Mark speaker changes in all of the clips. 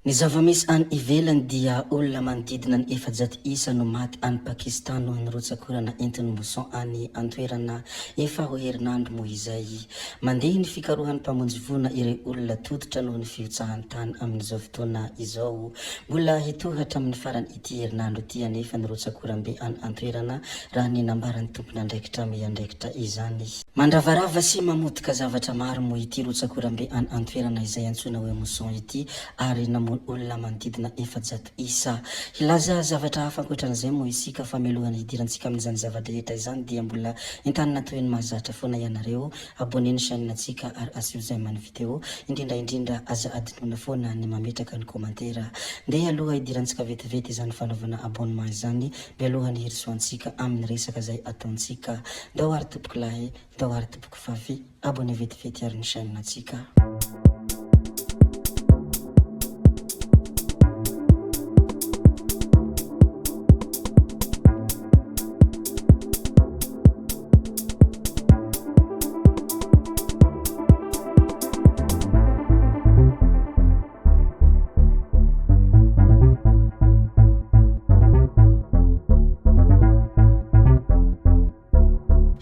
Speaker 1: Ny zava-misy any ivelany dia olona manodidina ny 400 isa no maty any Pakistan noho ny rotsak'orana entin'ny mousson any an-toerana efa ho herinandro moa izay. Mandeha ny fikarohan'ny mpamonjy voina ireo olona tototra noho ny fihotsahan'ny tany amin'izao fotoana izao. Mbola hitohy hatramin'ny faran'ity herinandro ity anefa ny rotsak'oram-be any an-toerana raha ny nambaran'ny tompon'andraikitra miandraikitra izany. Mandravarava sy mamotika zavatra maro moa ity rotsak'oram-be any an-toerana izay antsoina hoe mousson ity ary namono olona manodidina 400 isa. Hilaza zavatra hafa ankoatran'izay moa isika fa mialohan'ny hidirantsika amin'izany zava-drehetra izany dia mbola entanina toy ny mahazatra foana ianareo, abonner ny chaîne-ntsika ary asio j'aime ny vidéo, indrindra indrindra aza adinoina foana ny mametraka ny commentaire. Ndeha aloha hidirantsika vetivety izany fanaovana abonnement izany mialoha ny hirosoantsika amin'ny resaka izay ataontsika. Ndao ary tompoko lahy, ndao ary tompoko vavy, abonné vetivety ary ny chaîne ntsika.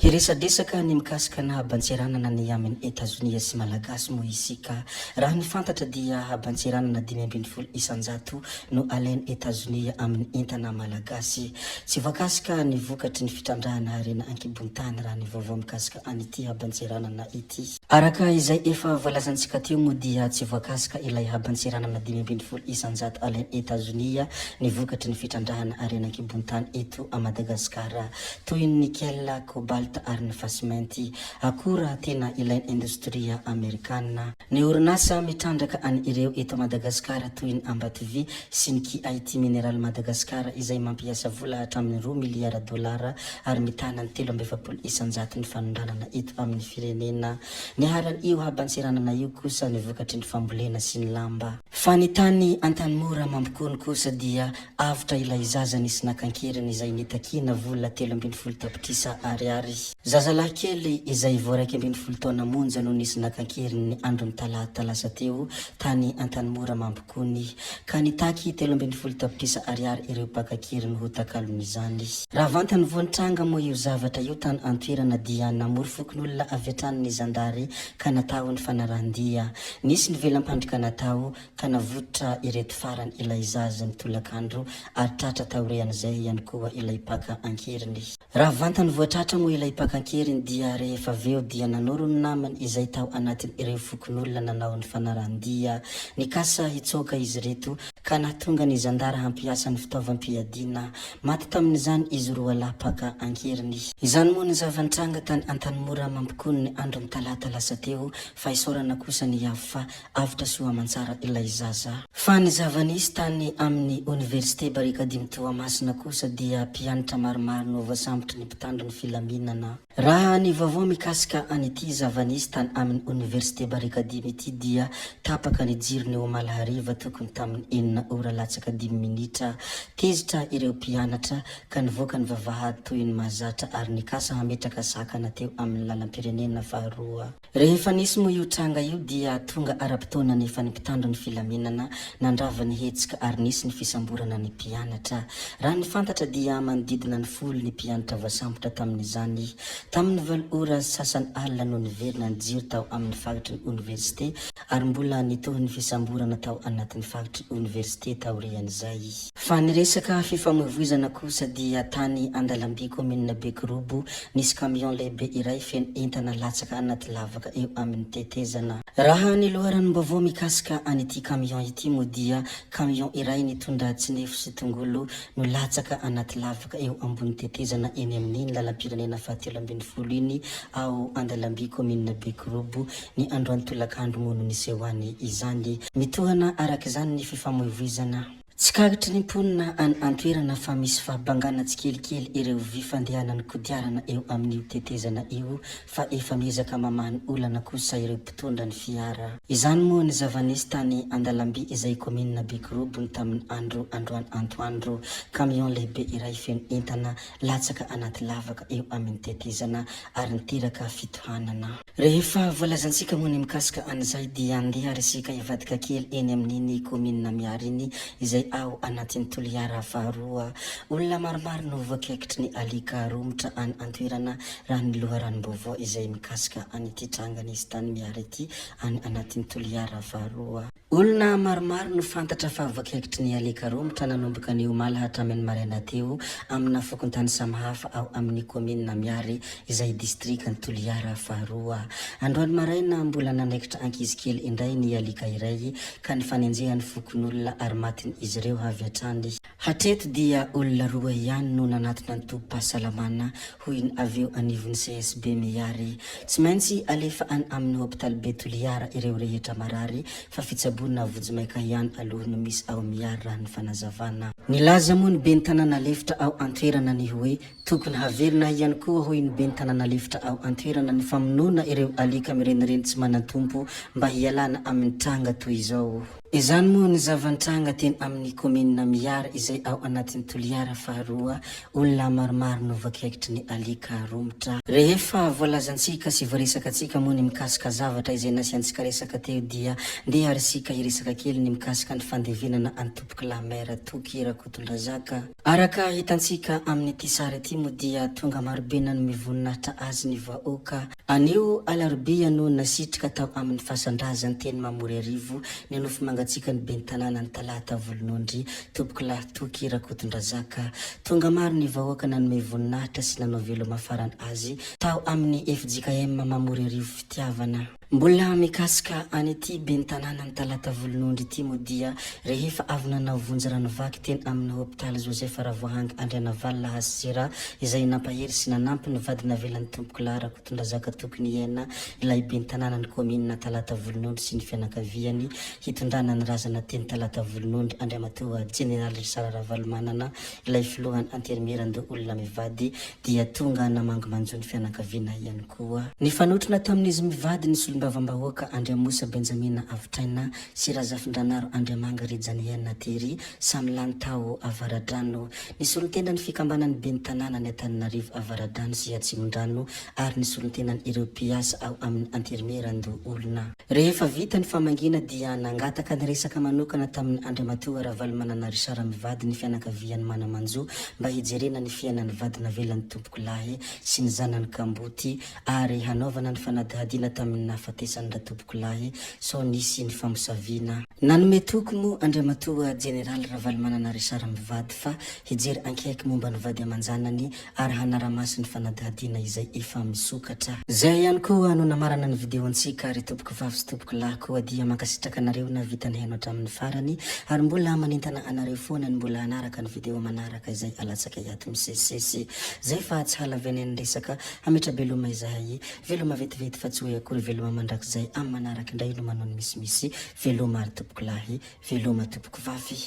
Speaker 1: Hiresadresaka ny mikasika ny haban-tseranana ny amin'i Etazonia sy Malagasy moa isika. Raha ny fantatra dia haban-tseranana 15% no alain'i Etazonia amin'ny entana malagasy. Tsy voakasika ny vokatry ny fitrandrahana harena an-kibon-tany raha ny vaovao mikasika an'ity haban-tseranana ity. Araka izay efa voalazantsika teo moa dia tsy voakasika ilay haban-tseranana 15% alain'i Etazonia ny vokatry ny fitrandrahana harena an-kibon-tany eto Madagasikara, toy ny nickel, cobalt ary ny fasimainty, akora tena ilain'ny indostria amerikana. Ny orinasa mitrandraka an'ireo eto Madagasikara toy ny Ambatovy sy ny KIT Mineral Madagascar izay mampiasa vola hatramin'ny roa miliara dolara ary mitana ny 43 isan-jaton'ny fanondranana eto amin'ny firenena. Niharan'io haban-tseranana io kosa ny vokatry ny fambolena sy ny lamba. Fa ny tany Antanimora Mampikony kosa dia avotra ilay zaza nisy naka an-keriny izay nitakiana vola 13 tapitrisa ariary. Zazalahy kely izay vao 11 taona monja no nisy naka an-keriny ny andron'ny talata lasa teo tany Antanimora Mampikony ka nitaky 13 tapitrisa ariary ireo mpaka an-keriny ho takalon'izany. Raha vantany vao nitranga moa io zavatra io tany an-toerana dia namory fokonolona avy hatrany ny zandary ka natao ny fanarahan-dia. Nisy ny velam-pandrika natao ka navototra ireto farany ilay zaza ny tolakandro ary tratra taorian'izay ihany koa ilay mpaka an-keriny. Raha vantany voatratra moa ilay mpaka an-keriny dia rehefa avy eo dia nanoro ny namany izay tao anatin'ireo fokonolona nanao ny fanarahan-dia. Nikasa hitsoaka izy ireto ka nahatonga ny zandary hampiasa ny fitaovam-piadiana. Maty tamin'izany izy roa lahy mpaka an-keriny. Izany moa ny zava-nitranga tany Antanimora Mampikony ny andron'ny talata lasa teo fa isaorana kosa ny Avo fa avotra soa aman-tsara ilay zaza. Fa ny zava-nisy tany amin'ny Oniversite Barikadimy Toamasina kosa dia mpianatra maromaro no voasambotry ny mpitandro ny filaminana. Raha ny vaovao mikasika an'ity zava-nisy tany amin'ny Oniversite Barikadimy ity dia tapaka ny jiro ny omaly hariva tokony tamin'ny enina ora latsaka dimy minitra. Tezitra ireo mpianatra ka nivoaka ny vavahady toy ny mahazatra ary nikasa hametraka sakana teo amin'ny lalam-pirenena faharoa. Rehefa nisy moa io tranga io dia tonga ara-potoana anefa ny mpitandro ny filaminana nandrava ny hetsika ary nisy ny fisamborana ny mpianatra. Raha ny fantatra dia manodidina ny folo ny mpianatra voasambotra tamin'izany. Tamin'ny valo ora sy sasany alina no niverina ny jiro tao amin'ny faritry ny oniversite ary mbola nitohy ny fisamborana tao anatin'ny faritry ny oniversite taorian'izay. Fa ny resaka fifamoivoizana kosa dia tany Andalamby kaominina Bekorobo nisy camion lehibe iray feno entana latsaka anaty lavaka eo amin'ny tetezana. Raha ny loharanom-baovao mikasika an'ity camion ity moa dia camion iray nitondra tsinefo sy tongolo no latsaka anaty lavaka eo ambony tetezana eny amin'iny lalam-pirenena faha 13 iny ao Andalamby kaominina Bekorobo ny androany tolakandro moa no nisehoany izany. Mitohana araka izany ny fifamoivoizana. Tsikaritry ny mponina any an-toerana fa misy fahabangana tsikelikely ireo vy fandehanan'ny kodiarana eo amin'io tetezana io fa efa miezaka mamaha ny olana kosa ireo mpitondra ny fiara. Izany moa ny zava-nisy tany Andalamby izay kaominina Bekirobony tamin'ny andro androany antoandro. Camion lehibe iray feno entana latsaka anaty lavaka eo amin'ny tetezana ary niteraka fitohanana. Rehefa voalazantsika moa ny mikasika an'izay dia andeha ary isika hivadika kely eny amin'iny kaominina Miary iny izay ao anatin'ny Toliara faharoa. Olona maromaro no voakaikitry ny alika romotra any an-toerana raha ny loharanom-baovao izay mikasika an'ity tranga nisy tany Miary ity any anatin'ny Toliara faharoa. Olona maromaro no fantatra fa voakaikitry ny alika romotra nanomboka ny omaly hatramin'ny maraina teo amina fokontany samihafa ao amin'ny kaominina Miary izay distrikan'i Toliara faharoa. Androany maraina mbola nanaikitra ankizy kely indray ny alika iray ka nifanenjehan'ny fokonolona ary matin'izy ireo avy hatrany. Hatreto dia olona roa ihany no nanatona ny tobim-pahasalamana, hoy ny avy eo anivon'ny CSB Miary. Tsy maintsy alefa any amin'ny hopitalibe Toliara ireo rehetra marary fa fitsaboana vonjimaika ihany aloha no misy ao Miary raha ny fanazavana. Nilaza moa ny ben'ny tanàna lefitra ao an-toerana ny hoe tokony haverina ihany koa hoy ny ben'ny tanàna lefitra ao an-toerana ny famonoana ireo alika mirenireny tsy manan-tompo mba hialana amin'ny tranga toy izao. Izany moa ny zava-nitranga teny amin'ny kaominina Miary izay ao anatin'ny Toliara faharoa, olona maromaro no voakaikitry ny alika romotra. Rehefa voalazantsika sy voaresakantsika moa ny mikasika zavatra izay nasiantsika resaka teo dia ndeha ary isika hiresaka kely ny mikasika ny fandevenana an'i Tompokolahy Maire Toky Rakotondrazaka. Araka hitantsika amin'ity sary ity moa dia tonga marobe nanome voninahitra azy ny vahoaka. Anio alarobia no nasitrika tao amin'ny fasan-drazany teny Mamoriarivo ny nofo mangatsiakan'ny ben'ny tanànan'i Talata Volonondry, Tompokolahy Toky Rakotondrazaka. Tonga maro ny vahoaka nanome voninahitra sy nanao veloma farany azy tao amin'ny fjkm Mamoriarivo Fitiavana. Mbola mikasika an'ity ben'ny tanànan'i Talata Volonondry ity moa dia rehefa avy nanao vonjy rano vaky teny amin'ny hopitaly Joseph Ravoahangy Andrianavalona HCRA izay nampahery sy nanampy ny vady navelan'ny tompokolahy Rakotondrazaka tokony hiaina ilay ben'ny tanànan'ny kaominina Talata Volonondry sy ny fianakaviany hitondrana ny razana teny Talata Volonondry Andriamatoa Jeneraly Richard Ravalomanana ilay filohan'ny Antenimierandoholona mivady dia tonga namangy manjo ny fianakaviana ihany koa. Koa. Nifanotrona tamin'izy mivady ny solombavambahoaka Andriamosa Benjamina Avotraina sy Razafindranaro Andriamanga Rijaniaina Thierry, samy lany tao Avaradrano. Ny solontenan'ny fikambanan'ny ben'ny tanàna any Antananarivo Avaradrano sy Atsimondrano ary ny solontenan'ireo mpiasa ao amin'ny Anterimierandoholona. Rehefa vita ny famangiana dia nangataka niresaka manokana tamin'i Andriamatoa Ravalomanana Richard mivady ny fianakavian'i Manamanjo mba hijerena ny fiainan'ny vady navelan'ny tompokolahy sy ny zanany kamboty ary hanaovana ny fanadihadiana tamin'ny nahafatesan'i ratompokolahy sao nisy ny famosaviana. Nanome toky moa Andriamatoa Jeneraly Ravalomanana Richard mivady fa hijery ankaiky momba ny vady aman-janany ary hanara-maso ny fanadihadiana izay efa misokatra. Zay ihany koa no namarana ny video antsika ry tompoko vavy sy tompoko lahy koa dia mankasitraka anareo nahavita nihaino hatramin'ny farany ary mbola manentana anareo foana ny mbola hanaraka ny video manaraka izay alatsaka iato misesisesy zay fa tsy halavenen'ny resaka hametra-beloma izahay veloma vetivety fa tsy hoe akory veloma mandrakizay amin'ny manaraka indray no manao ny misimisy veloma ry tompoko lahy veloma tompoko vavy.